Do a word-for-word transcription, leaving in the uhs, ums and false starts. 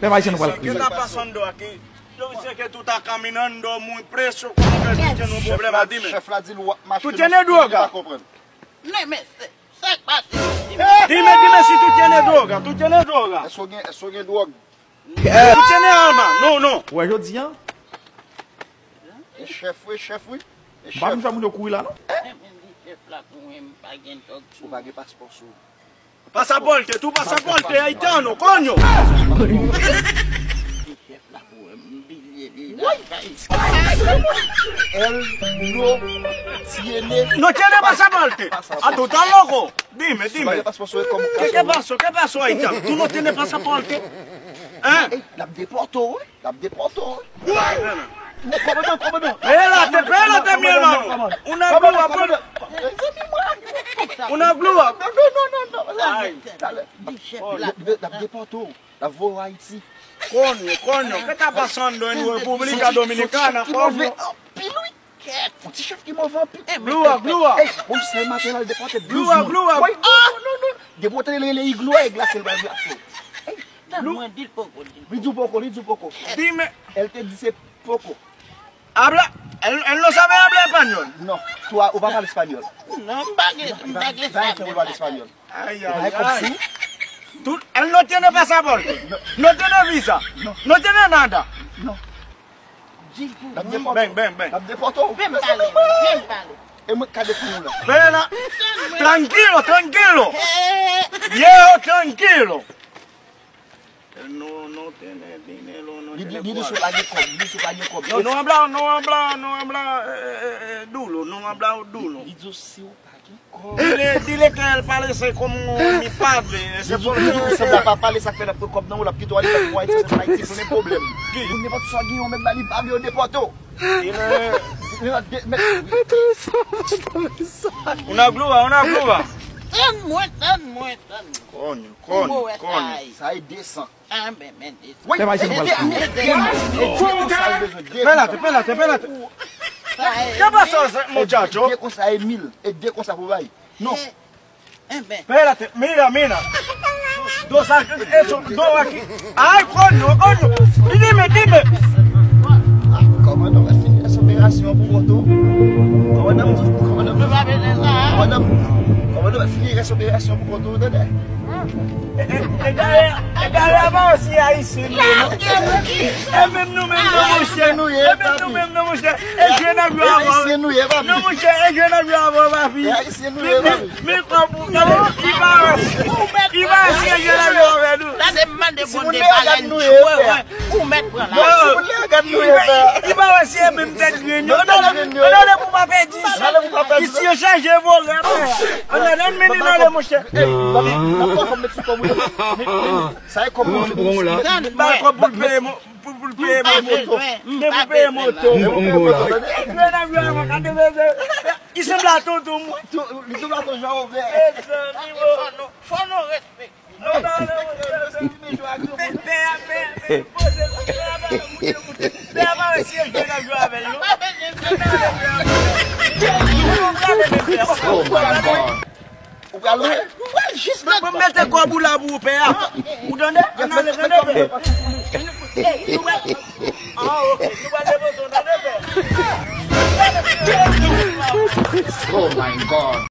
Pèp ayisyen nou pral kriye. Yo, misye ke tu estás caminando muy preso, como que tú tienes un problema, dime. Chèf la di l w ap mache. Tú tienes droga. Men, men, se, se pa si. Dime, dime si tú tienes droga, tú tienes droga. Èske w gen, èske w gen dwòg? Tú tienes arma. No, no. Ou wè jodi a? E chèf wi, chèf wi. E chèf. M pa vin fè moun yo kouri la non. Chèf la pou mwen, m pa gen dwòg sou mwen. Ou pa gen paspò sou ou? Pasaporte, tu pasaporte haitiano, coño! Él no tiene. No tiene pasaporte. Ah, tú estás loco. Dime, dime. ¿Qué, qué pasó? ¿Qué pasó, haitiano? ¿Tú no tienes pasaporte? ¿Eh? Ey, l ap depòte w wi. L ap depòte w. Komandan, komandan. Espérate, espérate, mi hermano. Una grúa, por... Una grúa. Non, non, non, non. Ay. L ap depòte w. L ap voye w Ayiti. Coño, coño, ¿qué está pasando en República Dominicana, coño? Anpil wi. Kèt, yon ti chèf ki move anpil. Glwa, glwa. Ey, bon, se maten la, l depòte douz moun. Glwa, glwa. Woy, non, non, non. Depi w tande l rele Iglo, e glase l pral glase. Ey, glwa. Mwen di l poko, di l poko. Li di w poko, li di w poko. Dime. El te di se poko. Habla, él, él no sabe hablar español. Non, ou pa pale espanyòl. Non, m pa gen, m pa gen sa. Ay, ay, ay. Tú, él no tiene pasaporte. No tiene visa. No tiene nada. Non. Ven, ven, ven. L ap depòte w. Vin pale, vin pale. E mwen k ka defann ou la. Ven la. Tranquilo, tranquilo. Viejo, tranquilo. No, no tiene dinero, no tiene cuarto. Li di sou pa gen kòb, li di sou pa gen kòb. Yo, no habla, no habla, no habla, eh, eh, eh, duro, no habla duro. Li di si w pa gen kòb. Dile, dile que él parece como mi padre. Ese por eso. Li di w sanble pa pale, sa k fè l ap pran kòb nan ou, l ap kite w ale, l ap pran Ayiti, se pa Ayiti, se yon pwoblèm. Pou nenpòt sa w gen, yon mèt ba li, pa vle yo depòte w. Una grúa, una grúa. Tann mwen, tann mwen, tann mwen. Coño, coño, coño. Sa e de san. Ah, men, men, men. Wi, e de, e de, e de konsa l bezwen, de konsa. Espérate, espérate, espérate. ¿Qué pasó, muchacho? De konsa e mil, e de konsa pou bay. Non. Espérate, mira, mira. Dos aquí, eso, dos aquí. Ay, coño, coño. Dime, dime. Kòmandan, w ap fini rès operasyon pou kont ou. Kòmandan, kòmandan, kòmandan, kòmandan, w ap fini rès operasyon pou kont ou, tande. E, e, e dayè, e dayè, pa osi ayisyen nou ye, non? E menm nou menm, non, monchè. E menm nou menm, non, monchè. E jwe n ap jwe avè w. Non, monchè, e jwe n ap jwe avè w, papi. Men, men, men, kòb ou, gade, li pa osi, li pa osi e jwe n ap jwe avè nou. Gade, m mande Bondye bagay nou ye, frè. Ou mèt pran la. Li pa wè si e menm tèt grenn yo. Ann ale, ann ale pou pa pèdi. Isi yo chaje vòlè, frè. Ann ale, ann mennen n ale, monchè. Sa e kòb mwen. Bay kòb pou l peye, pou, pou l peye moto. Men pou peye moto. Grenn ap jwe avè w, gade, gade. Li sanble a tonton mwen. Li sanble a tonton Jean Robert. Fò nou, fò nou respekte. Oh my God. Ou pral lwen? Ou pral jis nan. Mwen mete kòb ou la pou ou pè a. Ou tande? Ann ale, tande, pè. Nou pral, ah, ok. Nou pral depoze w, tande, pè. Oh my God.